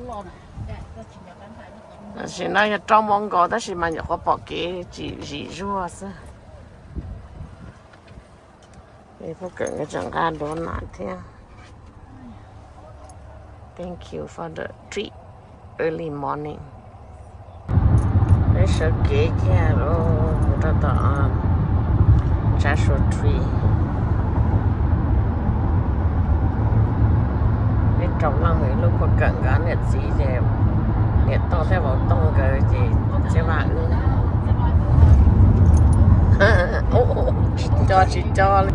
Tam sim no yog rau moos nkaus tab sis mas nyuam qhuav pom kev tsis zim zuag xwb. Puag kawm nkawd tseem nqa duav nas thiab. Thank you for the treat early morning. Peb sawv kev kiag mus rau tom Joshua Tree. Peb rau leej mus ib lub puag kawm nkawd niam txiv ces niam Tooj thiab vauv Tooj nkawd ces txiv Vaj wb. Tsis co tsis co li.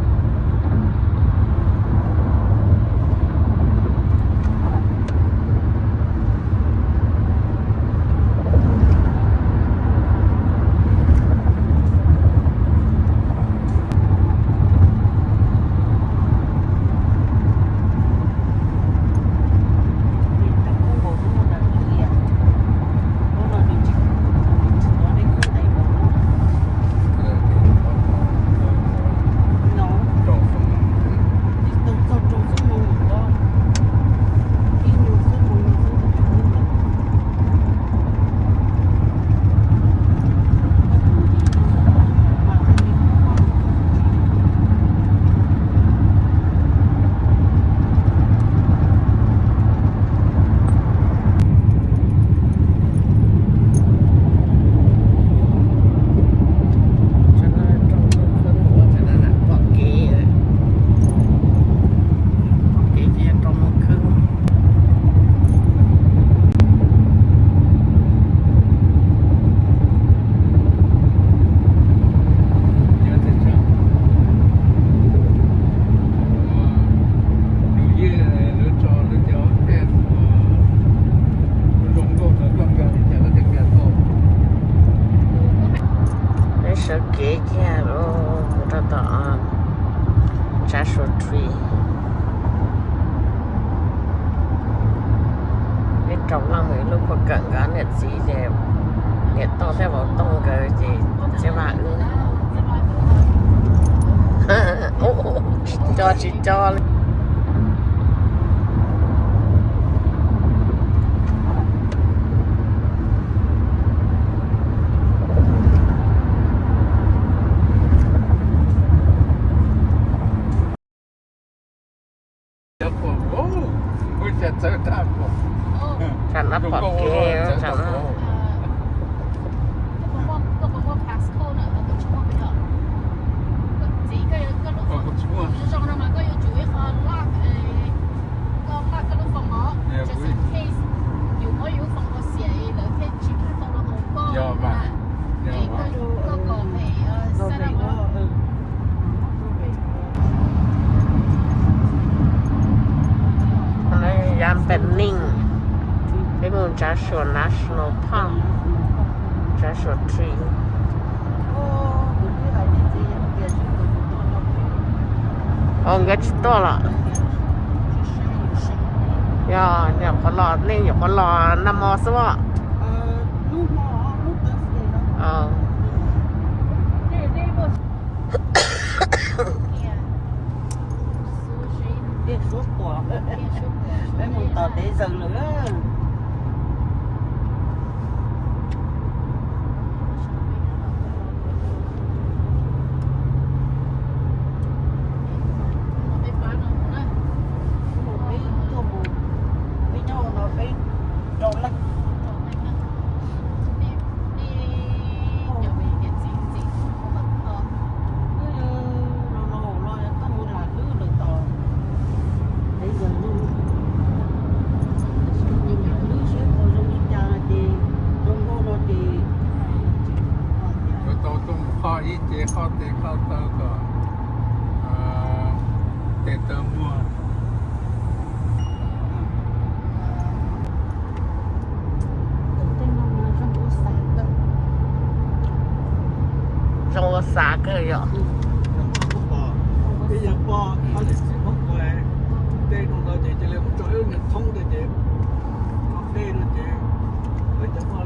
Pom kev, pom kev ces rau mus khwb. Peb sawv kev kiag mus rau tom Joshua Tree. Peb rau leej mus ib lub puag kawm nkawd niam txiv ces niam Tooj thiab vauv Tooj nkawd ces txiv Vaj wb. Tsis co tsis co li. Tsam no pom kev, tsam no. Yam pem neeg, peb mus Joshua National Park, Joshua Tree. Os, nkawd tsis tuaj los? Yog nyuam qhuav los, nej nyuam qhuav los nag hmo xwb os. Peb mus tos tev zaws lawm. Peb tuaj mus, peb nyob no peb rau leej. Los los los yog tuaj mus lam lwb lawm tos. Tev zaws no, lam lwb seb puas zoo li cas ces zoo nkauj no ces yuav tau tuaj mus qhov ib ce qhov tes qhov taw kom tes taw muag. Zoo ua xav kawg yom. Ib yam pom hauj lwm txiv Hmoob ua tej no no ces cia li mus tso ib lub niag thoob ntawd ces qhov dej no ces lawv cov poj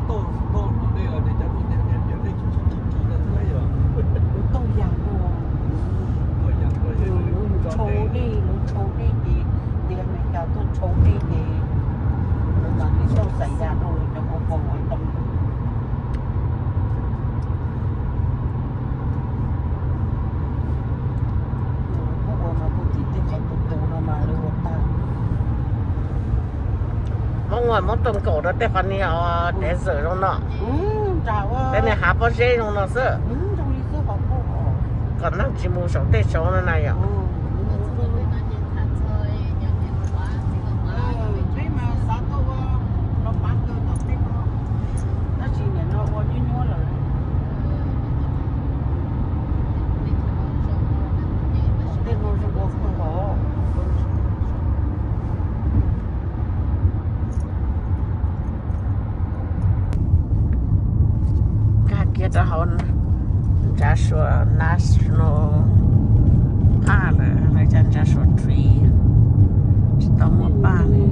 toj toj no dej los ces cov poj niam niam niam dej tsis tsis tsis tsis no xwb yom. Toj yam tuaj, toj yam tuaj, tshau dej, lawv tshau dej ces tias Amelikas tuaj tshau dej ces Tau xaiv yam no cov kaus paus ua tau. Ua mas puag tim tej qhov tus tus no mas lawv ua tag. Muab ua muab tooj kaum rau tej qhov niag desert zoo no. Tej niag hav pob zeb zoo no xwb. Kom neeg tsis mus saum tej saud no na yom. Nkag kiag rau hauv Joshua National Park lawm, lawv cov Joshua Tree, tsis tau muaj paj li.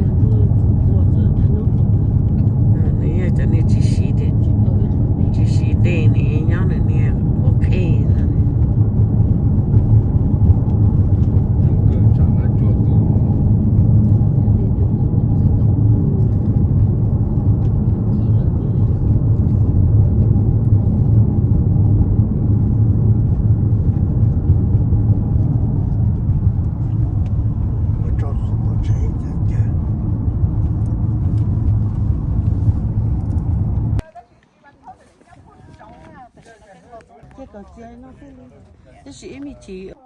Nws yog cov niag tsis siv, tsis siv dej, nws nyob nws niag ua qhej no. Cia kom txias no xwb li. Tab sis ib me chim.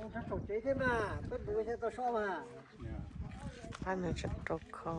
Ua tsev thiab mas peb mus tau so mas. Qab no tseem rau kho.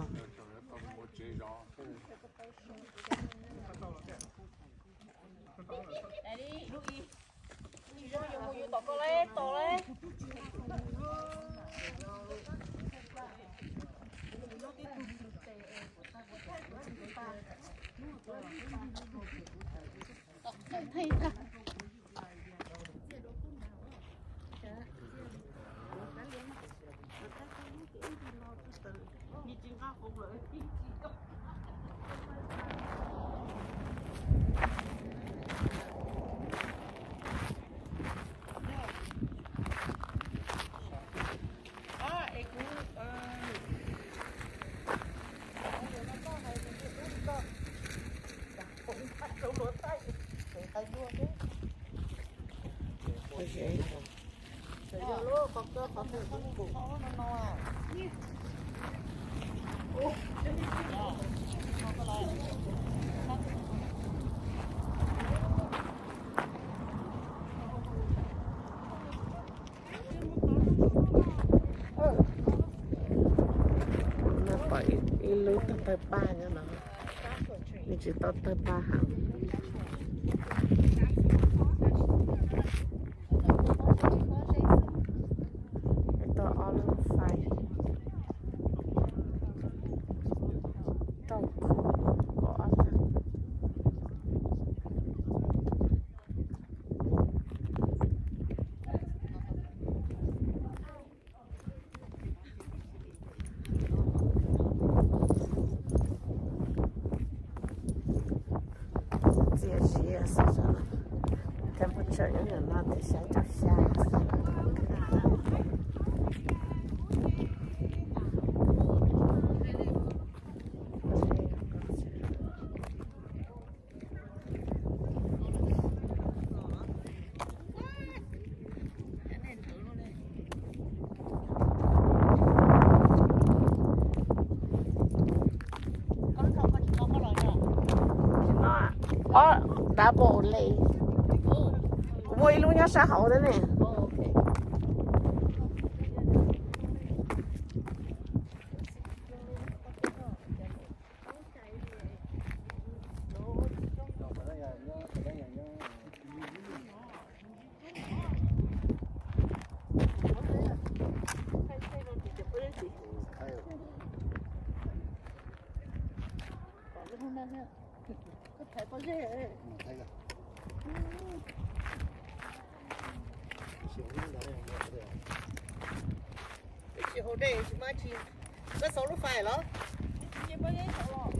Pom ib lub tawg tawg paj nyob no, nws tsis tau tawg paj heev. Tau ob lub fais, rau kaum ob leeg. Txias zias xwb, temperature nyob ntawm no tias xya caum xya. Ob, double layer. Kuv muaj ib lub nyob sab hauv thiab ne. Tsis haus dej tsis muaj dab tsi. Koj xaus lub fais los? Tsis muaj dab tsi los.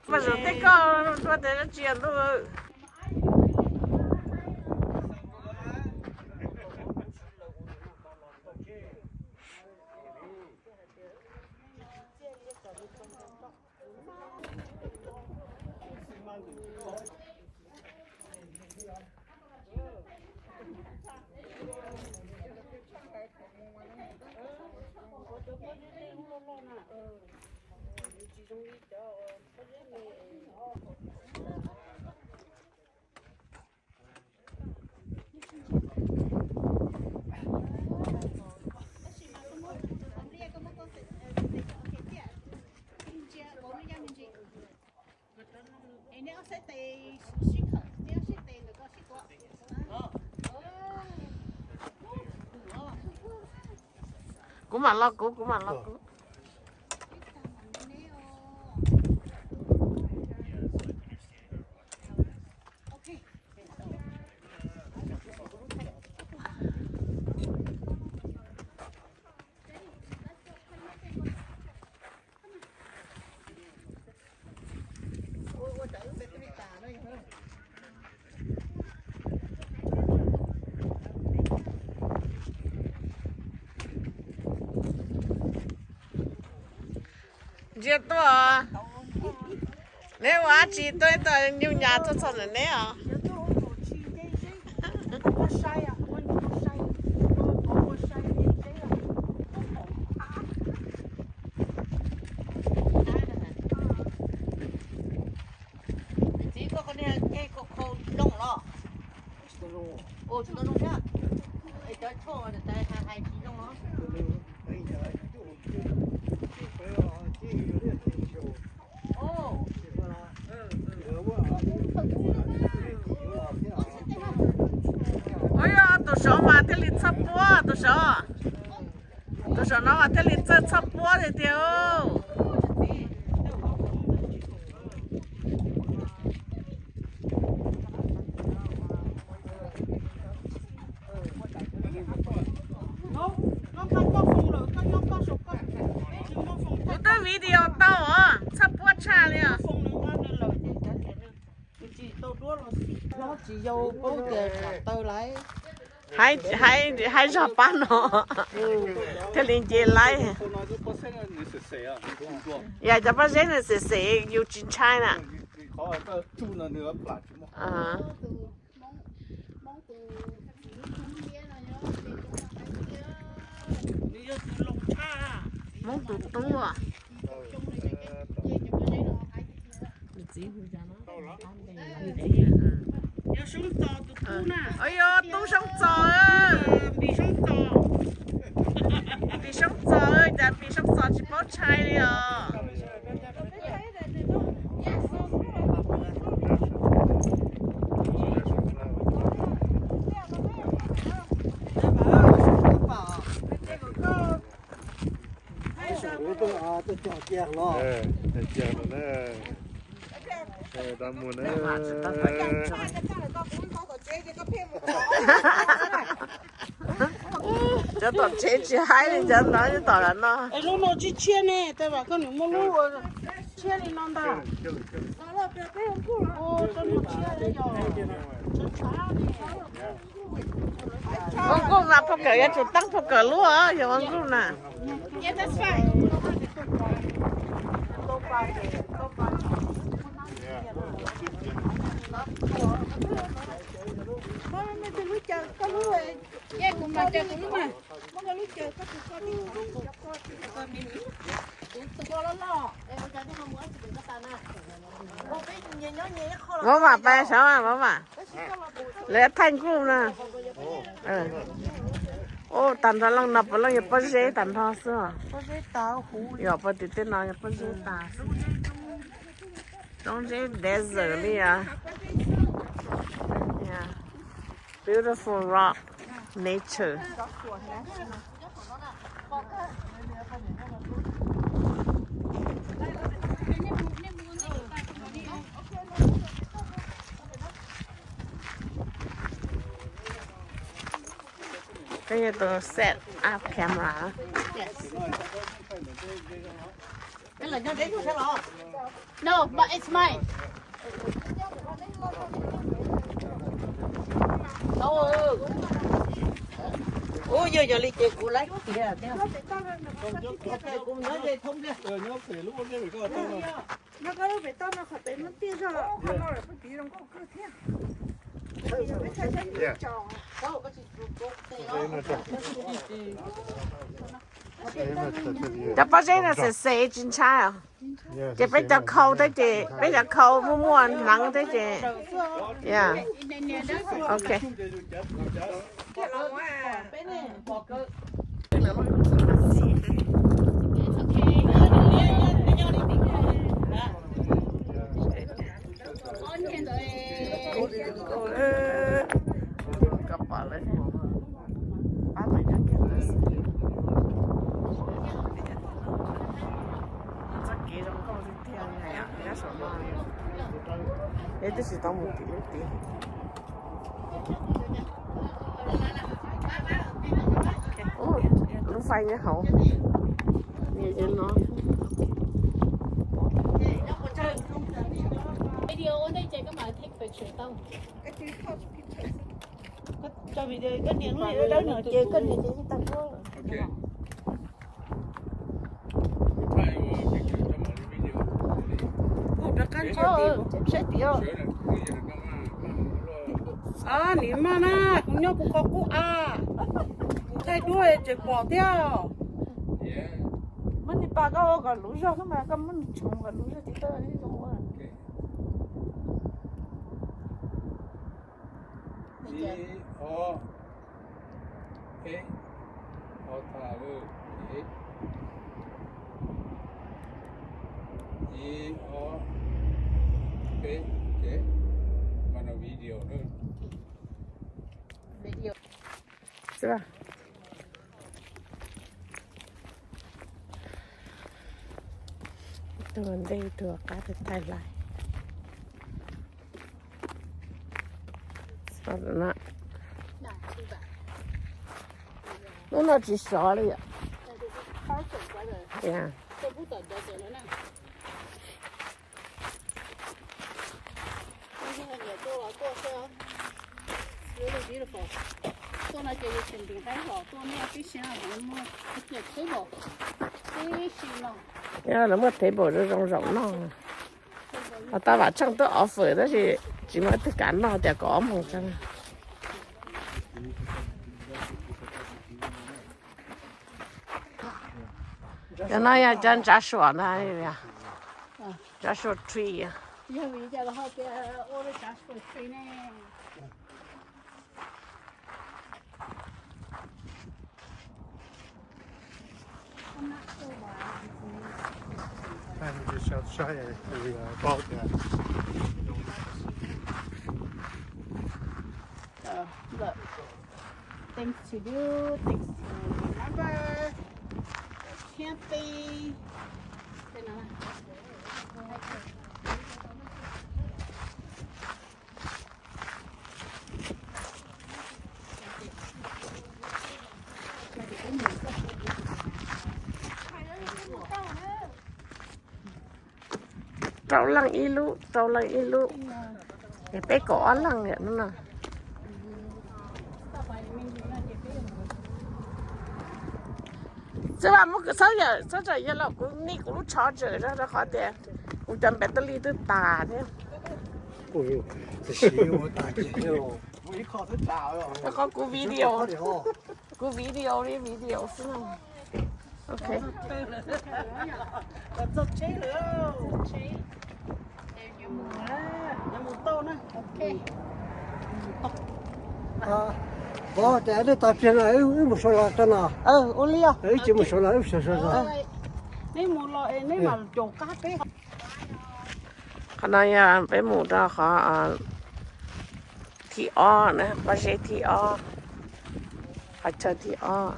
Mas zoo tej koj tuaj tes dab tsi ntuj. Kuv mam los kuv, kuv mam los kuv. Ntsia tuaj, neb ua dab tsi tuaj ib tug nyuj nyas tuaj txog ntawm neb os? Txiv, koj qhov niag ncej khau khau zoo los? Ua tsis tau zoo thiab. Es cov tshuaj hais tsis zoo los? Ua yog tus saud mas thiaj li txhob puab, tus saud, tus saum no mas thiaj li txawj txhob puab tiag tiag. Kuv twb video tau os, txhob puab tshaj li os. Hais, hais zog pab no thiaj li nce laib. Yog cov pob zeb nws xem xem yus tsis ntshai na. Hmoob tus tub. Yog Soob Txos tus tub na. Yog Tub Soob Txos, Pis Soob Txos, cas Pis Soob Txos tsis paub tshai li os. Cov tom tsev tsis haib li cov no, tom no. Lub no tshiab tshiab ne, tej zaum koj nws muaj lub tshiab li no ntag. Ua nkuj mas phau kawm yuav tsum teeb phau kawm lub, yog ua nkuj na. Mov mam pais saud mov mam. Lawv thaij nkuj na. Ua tag nrho leej no puav leej yog pob zeb tag nrho xwb. Yog puag tim tej no yog pob zeb tas xwb. Roob zeb desert li os. Beautiful rock, nature. Tus set up camera. No, but it's mine. Ua yog yog li ces kuv laib tiag tiag. Kuv nyob ze thoob pliag. Cov pob zeb no xes xes tsis ntshai os. Ces peb cov khau thiab ces peb cov khau muaj muaj hneev thiab ces, yeah, ok. Txoj kev zoo nkauj tiag tiag, nyob saum no. Peb twb tsis tau mus tim lub tid. Lub fais nyob hauv. Nws no. Video ua ntej ces koj mam take picture tau. Koj tso video koj nias lub dawb no ces koj nias ces yeej tag nrho. Kuv rov qab ntsia tim saib tim. Nim maj na, kuv nyob kuv qhov qub a, thaij duab tseem pom thiab. Muab nis pas koj ua kom luv zog no mas koj muab nws tshoov kom luv zog ces koj zoo ua. Ib, ob, peb, ob tag, ib, ob, peb, ces mas no video na. Tus ntej tus qab thaij live. Lub no tsis sov li yom. Tuaj no ces yus tseem ntim qaib los tuaj nej tib si no, muaj table tib si no. Lawv muaj table zoo zoo zaum noj. Ho tab vam tsheej tuaj offer tab sis tsis muaj ib tug kav noj tias kaum ob moos tso. Cov no yog cov Joshua ntag, Joshua Tree. Things to do, things to remember. Camping. Rau leej ib lub, rau leej ib lub. Es peb kaum ob leej lawm no. Txawm muab, txhob yawm, txhob tsam yawm los kuv nim kuv lub tsho tsawm rau qhov tias kuv cov npam tas li twb tas thiab. Rau qhov kuv video, kuv video li video xwb. Ok. Vov tias nej tas pliag no wb mus sau los tso no. Wb tsis mus sau los wb sau sau. Qhov no yog peb mus rau qhov thib ob na, pob zeb thib ob, qhov chaw thib ob.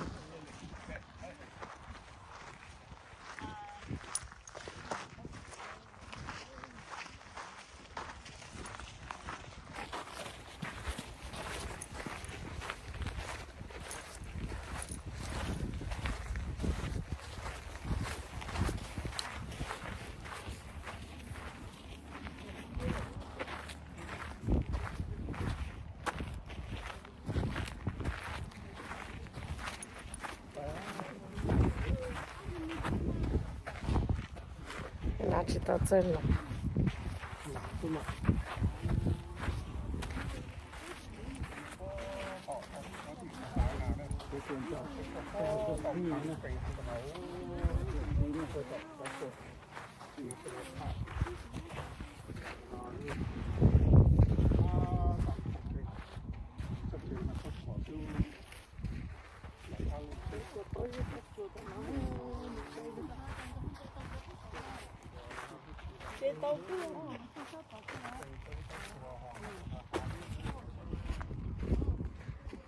No tsis tau txawj los.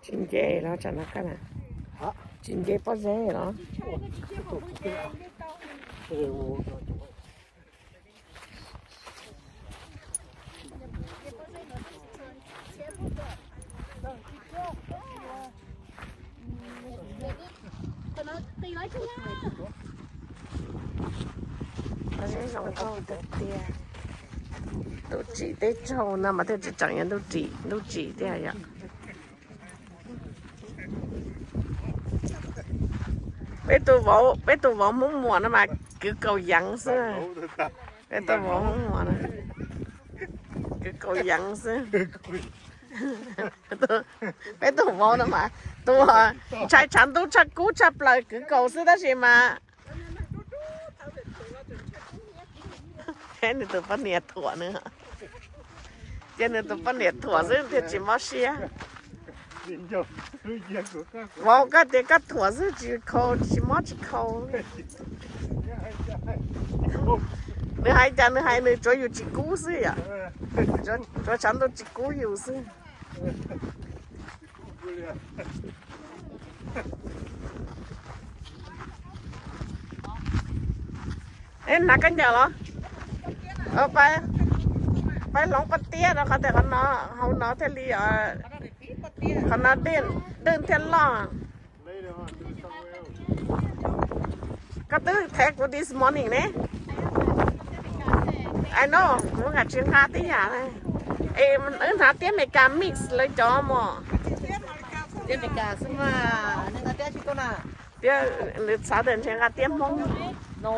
Tsis nce los tsam no kaj na. Tsis nce pob zeb los. Pob zeb zoo nkauj tiag tiag. Ntuj tsim teb tsaug no mas thiaj tseem yog ntuj tsim, ntuj tsim tiag yom. Peb tus vauv, peb tus vauv Hmoob Muas no mas kwv kaus yeev xwb. Peb tus vauv Hmoob Muas no kwv kaus yeev xwb. Peb tus vauv no mas tus ntshai tshav ntuj tshaj kub tshaj plaws kwv kaus xwb tab sis mas thiab nws tus poj niam thuam nws, cia nws tus poj niam thuam xwb thiaj tsis mob siab. Vauv, koj tias koj thuam xwb tsis khau, tsis mob tsis khau. Nws hais cas nws hais nws tsuav yus tsis kub xwb yom. Tsuav tshav ntuj tsis kub yus xwb. Hnav koj ncaws los. Pab hloov paj tiab rau qhov tias qhov no, hauv no thiaj li, qhov no dwj thiaj loj. Koj twb thev kuv this morning ne. I know, kuv nkag tsis nqa tib yam. Es wb hnav tiab Amelikas mix lawv cov mos. Tiab Amelikas xwb mas, nws nqa tiab tsis tuaj na. Tiab, nws xav tias ntshe nqa tiab Hmoob. No,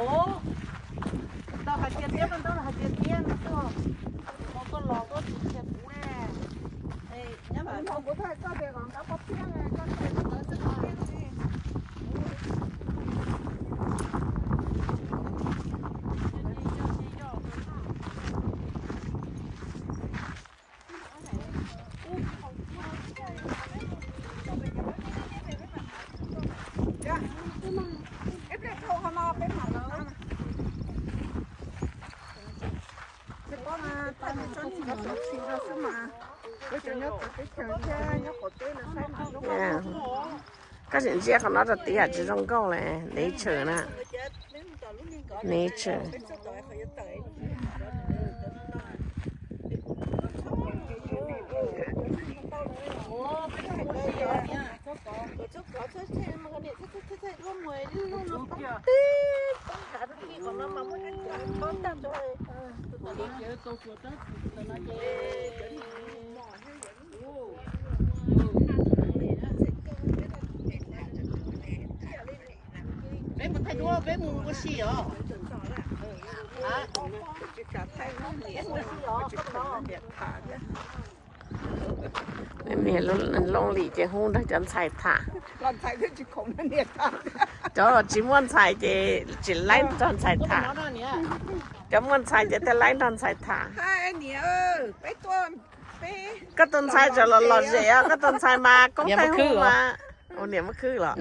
tau hais tias tiab, tau hais tias tiab no xwb. Koj los koj tsis qhia kuv ne. Koj sim ntsia qhov no rau tias tsis zoo nkauj li, nature na. Nature. Peb mus thaij duab, peb mus ua si os. Niam Looj Lis ces hu nrog cov ntxhais tham. Cov tsis muaj ntxhais ces tsis laib nrog ntxhais tham. Cov muaj ntxhais ces thiaj laib nrog ntxhais tham. Koj tus ntxhais tseem los lom zem os, koj tus ntxhais mas koob thaij hu mas. Ua niam muab khwb los?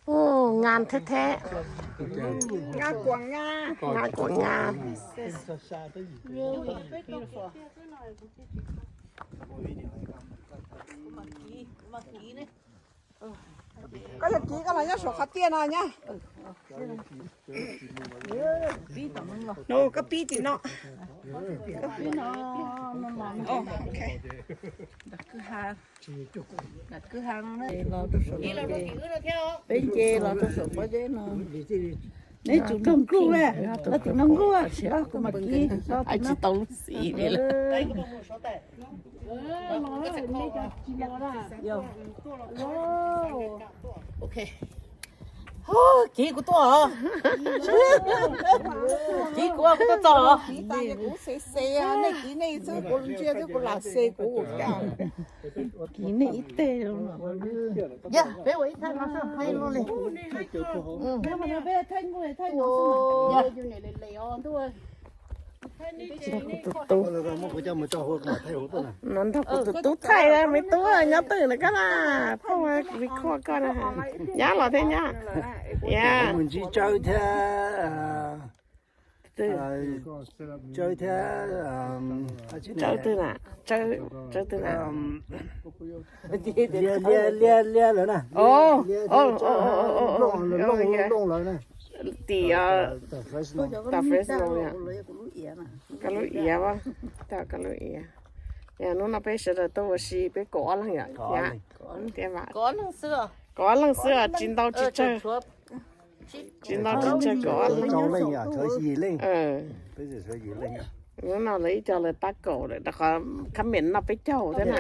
Ub, ngas thiab thiab. Ngas kuam ngas. Koj yog kiv koj los nyob saum qhov tiaj no nyab. No, koj pib tim no. Peb nce los rau saum pob zeb no. Neb tsum nrog nkuj, los tim no nkuj, kuv mam kiv. Tsis tau lub xim li lawm. Kiv kuv tuaj os. Kiv kuv, kuv tuaj txog os. Nej kiv nej xwb, kuv ntsia xwb, kuv lam xe kuv ua cas. Kiv nej ib teg. Yog peb ua ib thaj no xwb, hais lus li. No nrog kuv tus tub thaij, me tub nyob twg na, koj na, phauj record koj na. Nyab los thiab nyab. Mus ntsib Tsawb thiab, Tsawb thiab, Tsawb twg na? Tsawb twg na? Liab, Liab, Liab lawv na. Tim tas Fresno, koj lub iav, koj lub iav. Yog hnub no peb sawv daws tuaj ua si peb kaum ob leeg yom. Kaum ob leeg xwb os, tsis ntau tsis tsawg. Tsis ntau tsis tsawg, kaum ob leeg. Hnub no lawv ib co lawv tab kaum lawm rau qhov comment noj peb caug thiab na.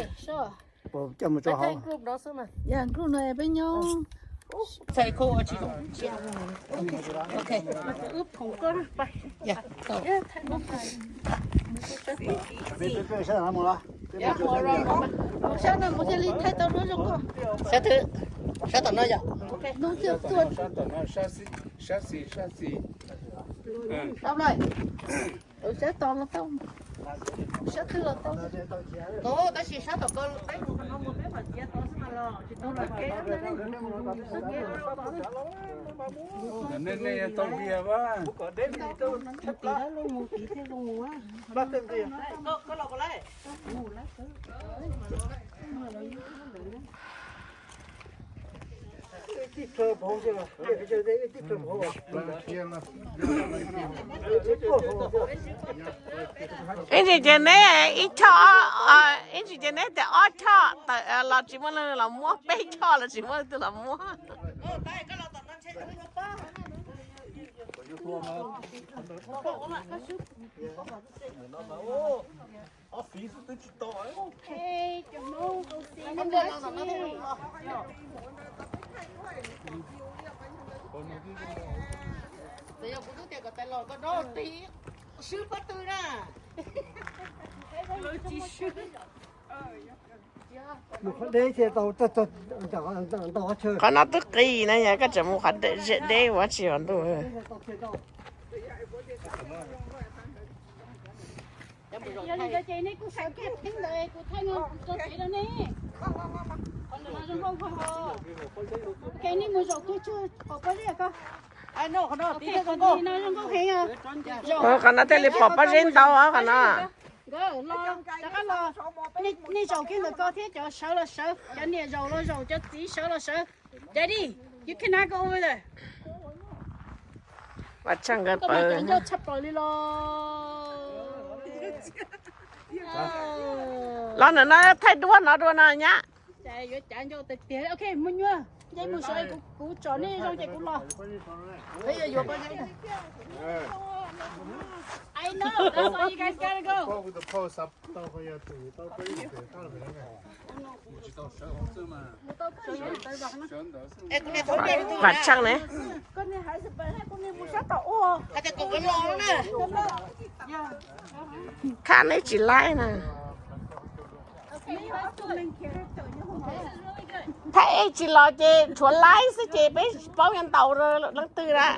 Sab tom no yom. Sab tom no, sab xis, sab xis. Sab tom los tau, sab twg los tau. Tab sis sab tom ko peb mus qhov no mus peb mam txiav tod xwb mas los tsis tau txoj kev. Nej, nej tau kiag mas. Ib ntsis ces neb ib choj, ib ntsis ces neb tias ob choj tawm los tsis muaj leej twg los muab, peb choj los tsis muaj leej twg los muab. Txawm yog kuv twb tias kom tais los koj dob ti, swb pob tw na. Lawv tsis swb. Qhov no twb qis na, yog koj tseem mus qhov deb ua tsis yog ntuj. Yog li ntawd ces nej kuj sawv kiag pheej ntawd kuv thaij no kuv tso tsev rau nej. Qhov ntawm no zoo nkauj kawg. Ok, nej mus zaum kiag tsawg pom pob zeb ko. Qhov no zoo nkauj heev. Qhov no thiaj li pom pob zeb ntau qhov no. Nkawd los, rov qab los. Nej zaum kiag ntawm ko thiab, cov sawv los sawv, cov niam zaum los zaum, cov txiv sawv los sawv. Daddy, you cannot go over there. Ua tshaj nkawd pawg. Ncauj tshaj plaws li los. Los ntawm no thaij duab no dua no nyab. Yuav cav ncauj tiag tiag. Ok, mus nyuaj. Nce mus sawv, kuv tsom nej zoo ces kuv los. I know, that's why you guys gotta go. Vam tshaj ne. Khab neb tsis laib na. Thaij ej tsis los ces tshuav laib xwb ces peb paub yuav ntaus leej twg na.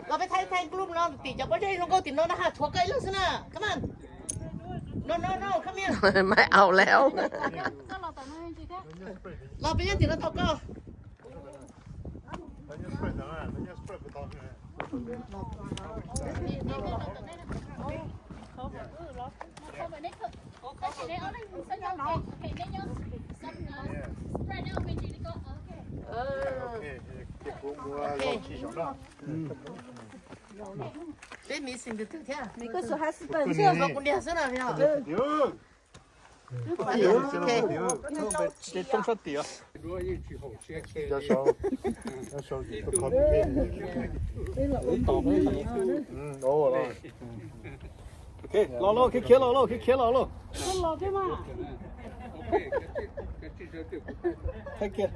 Los peb thaij thaij group no tim cov pob zeb zoo nkauj tim no na, tshuav koj ib leeg xwb na. Come on. No, no, no, come here. Maiv au lawm. Los peb nyob tim no tau koj. Peb missing tus twg thiab? Kuv niag xwb na. Los lauj, khiav los lauj, khiav los lauj. Thaij kiag.